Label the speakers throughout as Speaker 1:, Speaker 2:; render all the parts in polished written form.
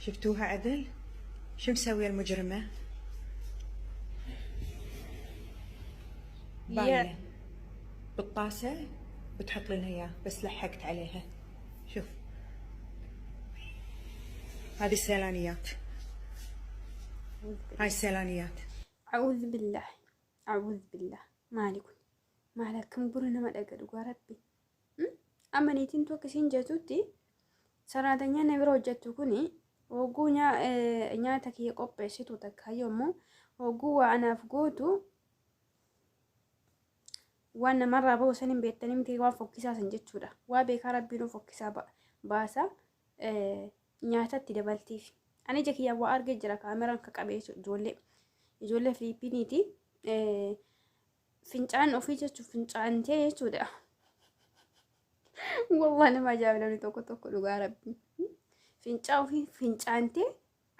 Speaker 1: شفتوها عدل؟ شو مسوية المجرمة؟ باينة بالطاسة بتحط لنا اياه، بس لحقت عليها. شوف هذه السيلانيات، هاي السيلانيات.
Speaker 2: A'uudhu billaah. A'uudhu billaah. Maali kun? Maal akkam gurra nama dhaga dhugaa rabbi. Amma niitiin tokko isiin jettutti saraatanyaan na bira hojjettu kuni hogguu nyaata kiyya qopheessitu takka yommuu hogguu waa anaaf gootu waan namarraa bahu san hin beektanii miti waan fokkisaa san jechuudha. Waa beekaa rabbiin fokkisaa baasa nyaatatti dabaltiif. Ani ija kiyyaan waa argee jira kaameraan ka qabee ijoollee ijoollee Filiippiiniiti. Fincaan ofii jechuun fincaantee jechuudha. Wallah nama ajaa'iba namni tokko tokko dhugaa rabbi. Fincaa ofii fincaantee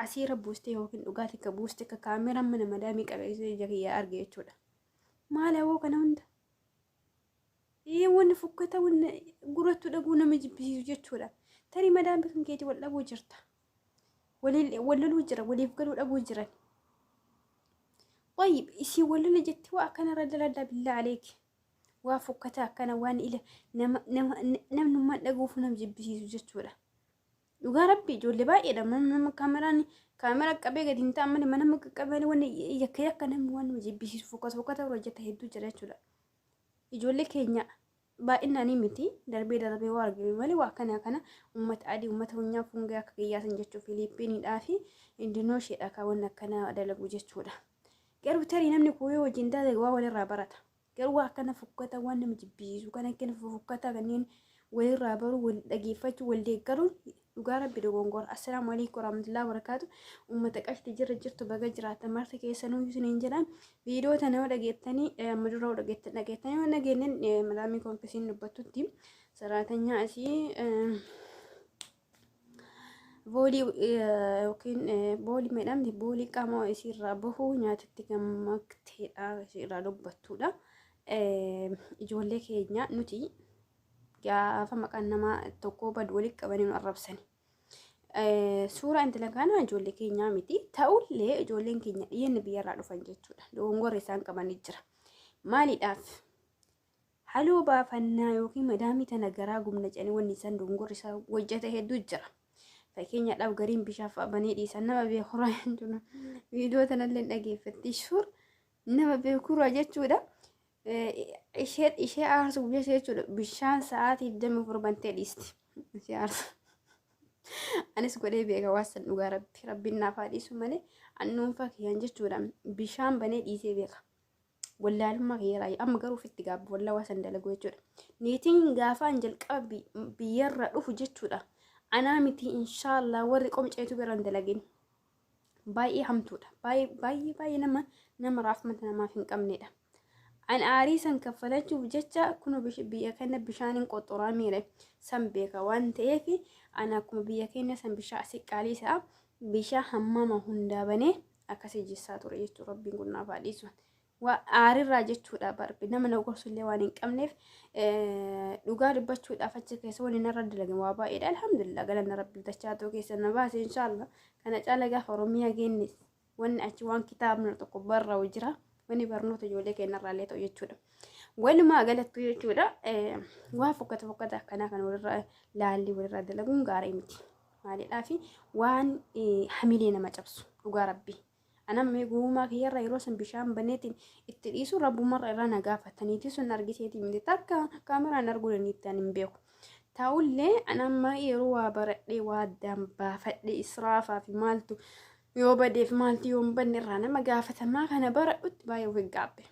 Speaker 2: asiirra buustee yookiin dhugaatii akka buustee akka kaameraan mana madaamii qabee ija kiyyaa arge jechuudha. Maal hawoo kana hunda? Ee wanni fokkata wanni gurattu dhaguu nama jibbisiisu jechuudha. Tarii madaamii kan keetii wal dhabuu jirta. Wal loluu jira waliif galuu dhabuu jiran. Tayyib isii wal lola jettee waa akkanarra dalagaa billaa aleeki. Waa fokkataa akkana waan ila nama nama namnummaan dhaguuf nama jibbisiisu jechuudha. Dhugaa rabbi ijoollee baay'eedha. Nama kaameraan kaameraa qabee gadi hin ta'an malee mana qaqqabee wanni yakka yakka namni waan nama jibbisiisu fokkata fokkata hojjeta hedduu jira jechuudha. Ijoollee keenya baay'inaan miti darbee darbee waa argame malee waa akkana kana uummata adii uummata hunyaa fungee akka kiyyaasan jechuun Filiippiinidhaa fi Indoneeshiidha kan wanni akkana dalagu jechuudha. Garuu tarii namni kuuyoo wajjin dalage waa walirraa barata. Garuu waa akkana fokkata waan nama jibbisiisu kan akkana fofokkataa kanneen walirraa baruu wal dhageeffachuu wal deeggaruun dhugaa rabbi dogongora. Assalaamu alaikum warahmatullahi wabarakatuh. Uummata qashti jirra jirtu baga jiraatan marti keessanuu isiniin jedha. Viidiyoo tana yoo dhageettanii amma dura yoo dhageettan dhageettanii yoo dhageennen madaamii konkisiin dubbattutti saraatanyaa asii boolii yookiin boolii medhamti boolii qaama isiirraa bahu nyaatatti gammakteedha isiirraa dubbattuudha. Ijoollee keenya nuti gaafa maqaan namaa tokkoo badu walitti qabanii nu arrabsani. Suuraa intala kanaa ijoollee keenyaa miti. Ta'ullee ijoolleen keenya dhiyeenna biyyarraa dhufan jechuudha. Dogongorri isaan qabanii jira. Maaliidhaaf? Haloo baafannaa yookiin madaamii tana garaa gubna jedhanii wanni isaan dogongorri isaa hojjete hedduu jira. Fakkeenyaadhaaf gariin bishaan fa'a banee dhiisan nama beekuraa jechuudha. Viidiyoo tanallee dhageeffatti suur nama beekuraa jechuudha. Ishee ishee aarsuuf jecha jechuudha bishaan sa'aatii 24 bantee dhiisti. Ishee aarsu. Anis godhee beeka waan san dhugaa rabbi rabbiin naaf haa dhiisu malee an dhuunfaa kiyyaan jechuudha bishaan banee dhiisee beeka. Wallaalummaa kiyya amma garuu ofitti gaabbu wallaa waa san dalagu jechuudha. Niitiin gaafaan jalqaba biyyarra dhufu jechuudha. Anaa miti inshaallah warri qomceetu bira hin dalagin. Baay'ee hamtuudha. Baay'ee baay'ee baay'ee nama nama raafmata namaaf hin qabnedha. An aarii san kaffalachuuf jecha kunoo biyya kana bishaan hin qoxoraa miire san beeka waan ta'eef ana akkuma biyya keenya san bishaan asii qaalii isaa bishaan hammama hundaa banee akkasii jissaa ture jechuudha. Rabbiin kun naaf haa dhiisu. Waa aarirraa jechuudha barbi nama na gorsullee waan hin qabneef dhugaa dubbachuudhaaf achi keessa wani narra dalage waa baay'eedha. Alhamdulillah galanna rabbii dachaa ta'uu keessa na baase inshaallah. Kana caala gaafa Oromiyaa geenne wanni achi waan kitaabni tokko barraa'u jira. Wanni barnoota ijoollee keenyarraallee ta'u jechuudha. Walumaa galattu jechuudha waa fokkata fokkata akkanaa kan walirra laalli walirra dalaguun gaarii miti. Maaliidhaafi waan hamilee nama cabsu dhugaa rabbii. Ana mee guumaa kiyyarra yeroo san bishaan baneetiin itti dhiisu rabbumarra irraa na gaafataniiti sun argiseetii miti takka kaameraan arguu dandeettan hin beeku. Ta'ullee ana amma yeroo waa baradhee waa addaan baafadhee israafaa fi maaltu yoo badeef maaltu yoo hin badne irraa nama gaafatamaa kana baradhutti baay'ee of gaabbe.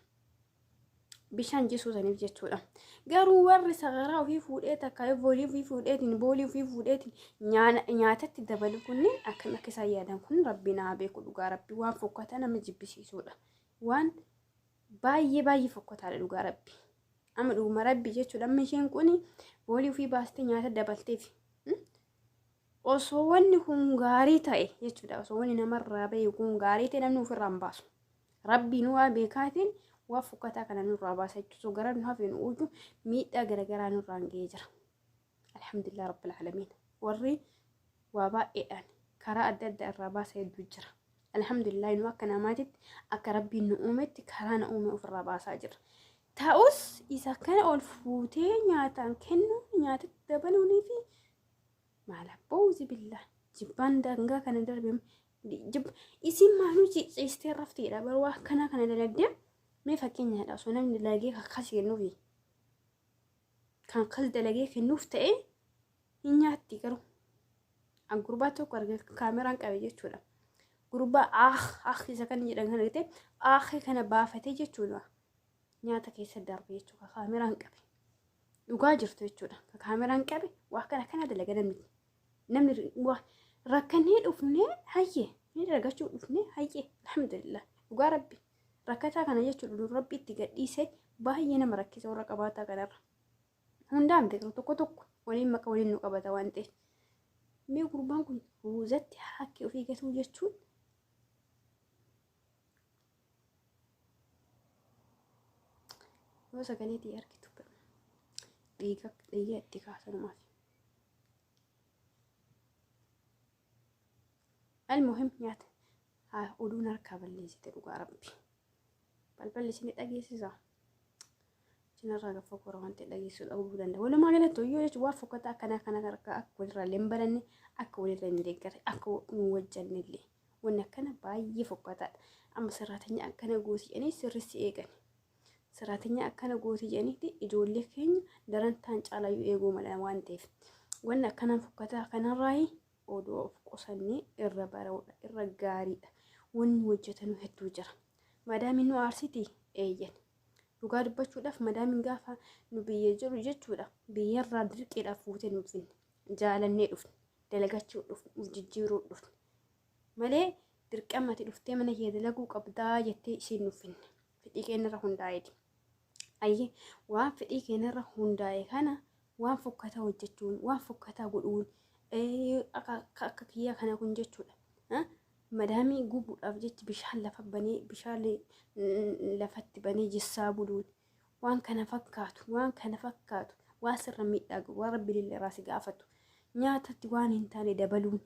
Speaker 2: Bishaan jisuu saniif jechuudha. Garuu warri sagaraa ofii fuudhee takka boolii ofii fuudheetiin boolii ofii fuudheetiin nyaatatti dabalu kunniin akkam akka isaan yaadan kun rabbi naa beeku dhugaa rabbi waan fokkataa nama jibbisiisuudha. Waan baay'ee baay'ee fokkataadha dhugaa rabbi. Amma dhuguma rabbi jechuudha. Amma isheen kun boolii ofii baastee nyaata dabalteef. Osoo wanni kun gaarii ta'e jechuudha. Osoo wanni namarraa bahe kun gaarii ta'e namni ofirraa hin baasu. Rabbiin waa beekaatiin waa fokkataa kana nurraa baasa jechuudha. Gara nu hafeen uuyyu miidhaa garaagaraa nurraan ga'ee jira. Alhamdulillah Rabbil Aalamiin. Warri waa baay'eedhaan Karaa adda addaa irraa baasa hedduu jira. Alhamdulillah nu akka namaatitti akka rabbiin nu uumetti karaa na uume ofirraa baasaa jira. Ta'us isa kana ol fuutee nyaataan kennuun nyaatatti dabaluunii fi maal abboo uzi billah jibbaan daangaa kana darbe isin maaluu ciistee rafteedha bar waa akkanaa kana dalagdee. Mee fakkeenyaadha, osoo namni dalagee akkas kennuufi kan akkas dalagee kennuuf ta'e hin nyaatti. Garuu an gurbaa tokko arge, kaameraan qabe jechuudha. Gurbaa ah ah isa kan jedhan kana argite, ah kana baafatee jechuudha, nyaata keessa darbe jechuudha. Kaameraan qabe, dhugaa jirtu jechuudha. Kaameraan qabe waa kana kana dalaga. Namni waa rakkannee dhufnee hayyee ni dalagachuu dhufnee hayyee, alhamdulillah, dhugaa rabbi rakkataa kana jechuudha. Rabbi itti gadhiise baay'ee nama rakkisa. Warra qabaataa kanarra hundaa miti, tokko tokko waliin maka waliin nu qabata waan ta'eef. Mee gurbaan kun ruuzatti haakki ofii gatuu jechuun yoo sagaleetii argitu dhiiga dhiiga itti kaasanumaaf. Almuhim nyaata haa oduun harkaa balleessite, dhugaa rabbi. Balballi isin dhageessisa. Isinirraa gaffa kora wanti dhageessuu dhabuu danda'a. Walumaa galatti hoyyoo jechuun waan fokkataa akkanaa kana harkaa akka walirraa illee hin baranne, akka walirra hin deeggarre, akka nu wajjanne illee wanni akkana baay'ee fokkataadha. Amma sirraatanya akkana gooti jedhanii sirrissi eegan. Sirraatanya akkana gooti jedhaniiti ijoollee keenya daran taan caalayyuu eeguu mala waan ta'eef. Wanni akkanaan fokkataa kanarraayi odoo of qusannee irra baroodha, irra gaariidha. Wanni hojjetanu hedduu jira. Madaamiin nu aarsiti, eeyyan. Dhugaa dubbachuudhaaf madaamiin gaafa nu biyya jiru jechuudha. Biyyarraa dirqiidhaaf fuutee nu finne. Jaalannee dhufne. Dalagachuu dhufne. Uf jijjiiruu dhufne. Malee dirqamati dhuftee mana kee dalaguu qabdaa jettee isiin nu finne. Fedhii keenyarra hundaa'eeti. Ayyee, waan fedhii keenyarra hundaa'e kana waan fokkataa hojjechuun, waan fokkataa godhuun, akka kiyyaa kana kun jechuudha. Madaamii gubuudhaaf jecha bishaan lafa banee, bishaan lafatti banee jissaa buluun, waan kana fakkaatu, waan kana fakkaatu, waan sirra miidhaa gahu, waan rabbi illee irraa si gaafatu, nyaatatti waan hin taane dabaluun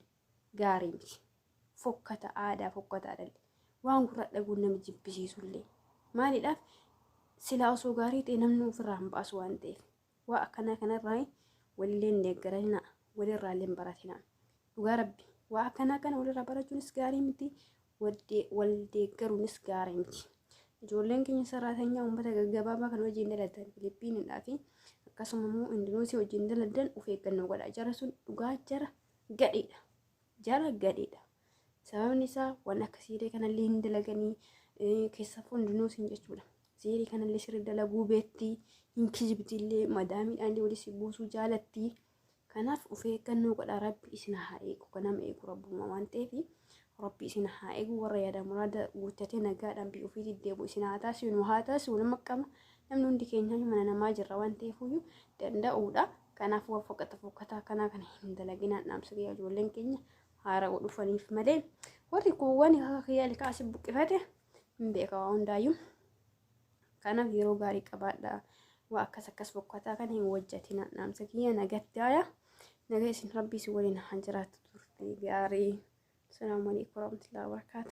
Speaker 2: gaarii miti. Fokkata aadaa fokkataa dhalle. Waan gurra dhaguun nama jibbisiisullee. Maaliidhaaf silaa osoo gaarii ta'e namni ofirraa hin baasu waan ta'eef. Waa akkanaa kanarraa walillee hin deeggarinaa, walirraa illee hin baratinaa. Dhugaa rabbi waa akkanaa kana walirraa barachuunis gaarii miti, wal deeggaruunis gaarii miti. Ijoolleen keenya saraatanyaa uummata gaggabaabaa kan wajjin dalagan Filiippiinidhaa fi akkasuma immoo Indoneesii wajjin dalagan of eeggannoo godha. Jara sun dhugaa jara gadheedha. Jara gadheedha. Sababni isaa waan akka siirii kanallee hin dalaganii, keessafuu Indoneesiin jechuudha. Siirii kanallee sirri dalaguu beekti, hin kijibdillee, madaamiidhaan illee walitti buusuu jaalatti. Kanaaf of eeggannoo godha. Rabbi isin haa eegu. Kan nama eegu rabbuma waan ta'eef rabbi isin haa eegu. Warra yaada muraada guuttatee nagaadhaan biyya ofiitti deebi'u isin haa taasisu, nu haa taasisu. Nama qaba namni hundi keenya mana namaa jirra waan ta'eef danda'uudha. Kanaaf waan fokkata fokkataa akkanaa kana hin dalaginaan dhaamsa kiyya ijoolleen keenya haara dhufaniif malee, warri kuuwwan akka kiyya ilka asii buqqifate hin beeka waa hundaayyuu. Kanaaf yeroo gaarii qabaadha. Waa akkas akkas fokkataa kana hin hojjetina dhaamsa kiyya. Nagatti haaya. Naga isin rabbii isin waliin haa jiraattu, turte gaarii. Salaamu alaikum warahmatullahi wabarakatuh.